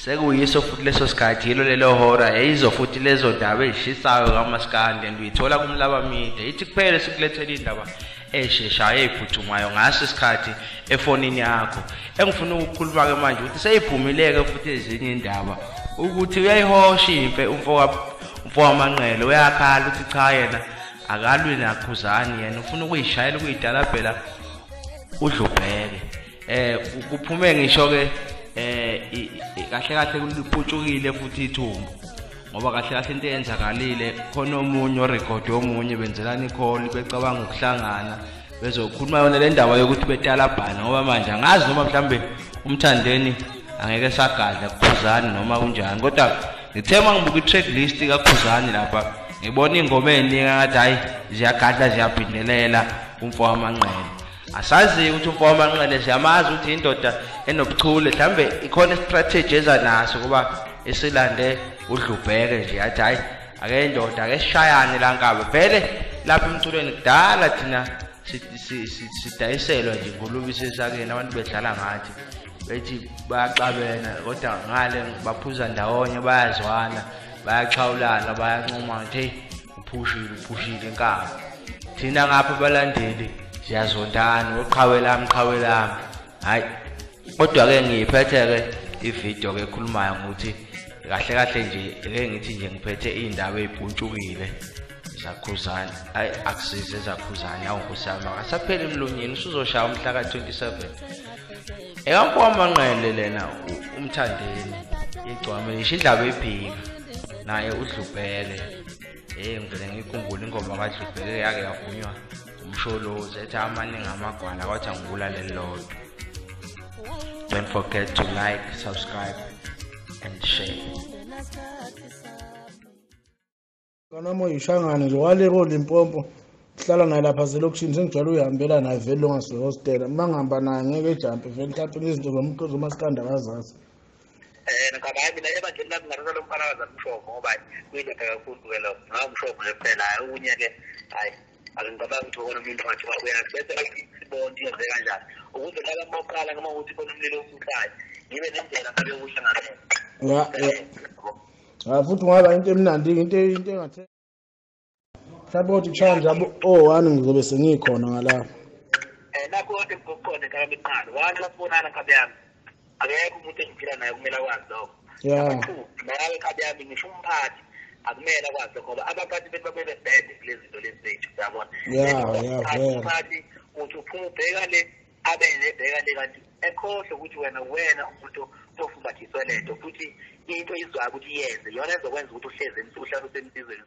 Sekuyiso futhi leso sikhathi yilo lelo hora yayizo futhi lezo ndaba ezishisayo kaMaskandi and uyithola kuMlaba Media. Ithi kuphela sikulethela indaba esheshayo ephuthumayo ngaso isikhathi efonini yakho. Engifuna ukukhuluma ke manje ukuthi seyiphumileke futhi ezinye indaba ukuthi uyayihosha impe umfokaManqele uyakhala ukuthi cha yena akalwi naKhuzani, yena ufuna ukuyishayela ukuyidalabhela uDlubheke. Kuphume ngisho ke kahle kahle kuliputshukile futhi ithumbu, ngoba kahle kahle into eyenzakalile khona omunye orekhodi omunye benzelana ikholi becabanga ukuhlangana bezokhuluma yona le ndaba yokuthi betalabhana, ngoba manje angazi noma mhlambe uMthandeni angeke sagadla kuKhuzani noma kunjani. Kodwa ngithe uma ngibuka i-track list kaKhuzani lapha ngibona ingoma eziningi ngathi hayi ziyagadla ziyaphindelela umfokaManqele. Asazi ukuthi umfokaManqele siyamazi ukuthi indoda enobuchule, mhlambe ikhona istrategy ezanaso kuba esilande uDlubheke nje yathi hayi ake indoda ake sishayane la nkabe. Vele lapha emculweni kudala thina sidayiselwa nje ngolubi sesakeni, abantu bedlala ngathi bethi bayaxabena kodwa ngale baphuza ndawonye bayazwana bayaxhawulana bayancoma ukuthi hey uphushile inkabi. Thina ngapha abalandeli siyazondana, uqhawe lami qhawe lami. Hayi kodwa ke ngiyiphethe ke ivideo ke ekhulumayo ngokuthi kahle kahle nje ke ngithi nje ngiphethe indaba ezipuntshukile zaKhuzani. Hayi akusize zaKhuzani, awu Nkosi yami akasapheli emlonyeni, usuzoshaya umhla ka-27. EkaMfokaManqele lena uMthandeni igcwame ngisho indlaba ephika naye uDlubheke. Ngivele ngikhumbule ingoma kaDlubheke yake yavunywa uMsholozi ethi amaningi amagwala kwathi angibulale lodwa. Don't forget to like, subscribe and share. Kanamo yishangane nje wale ko Limpopo hlala naye lapha zelokishini sengijwayele uyihambela naye vele ongasehostela. Uma ngihamba naye ngeke ejampe vele mhlawumbe izinto zomculo zomaskandi akazazi. Ngicabanga mina ebandleni lami ngathatha lo mfana wazamshovo ngoba kuyindoda kakhulu ke lo. Ngawumshovo nje kuphela hayi okunye ke hayi angicabanga ukuthi khona umuntu ongathi uyazi bese sibone yenze kanjani ukuze laba boqala noma ukuthi khona umlilo osuhlayo ngibe nendlela ngabe ukuhlangana. Ya futhi ungaba into emnandi into engathe mhlawumbe ukuthi kushaya nje abo o1 ngizobe sengikhona ngalapha. Nakho konke ngikukhona ekhaya iqala wani lasibonana nkabi yami akekho umuntu engiphila naye kumele akwazi lokho. Nawe nkabi yami ngisho umphathi akumele akwazi lokho ngoba abaphathi bethu babebe bad kulezi zinto lezi zethu uyabona. Umphathi uthi uphuma ubheka le abe nebheka le kanti ekhohle ukuthi wena umuntu ofumbathiswe lento futhi into izwayo ukuthi iyenze iyona ezokwenza ukuthi uhleze uhlale usempizweni.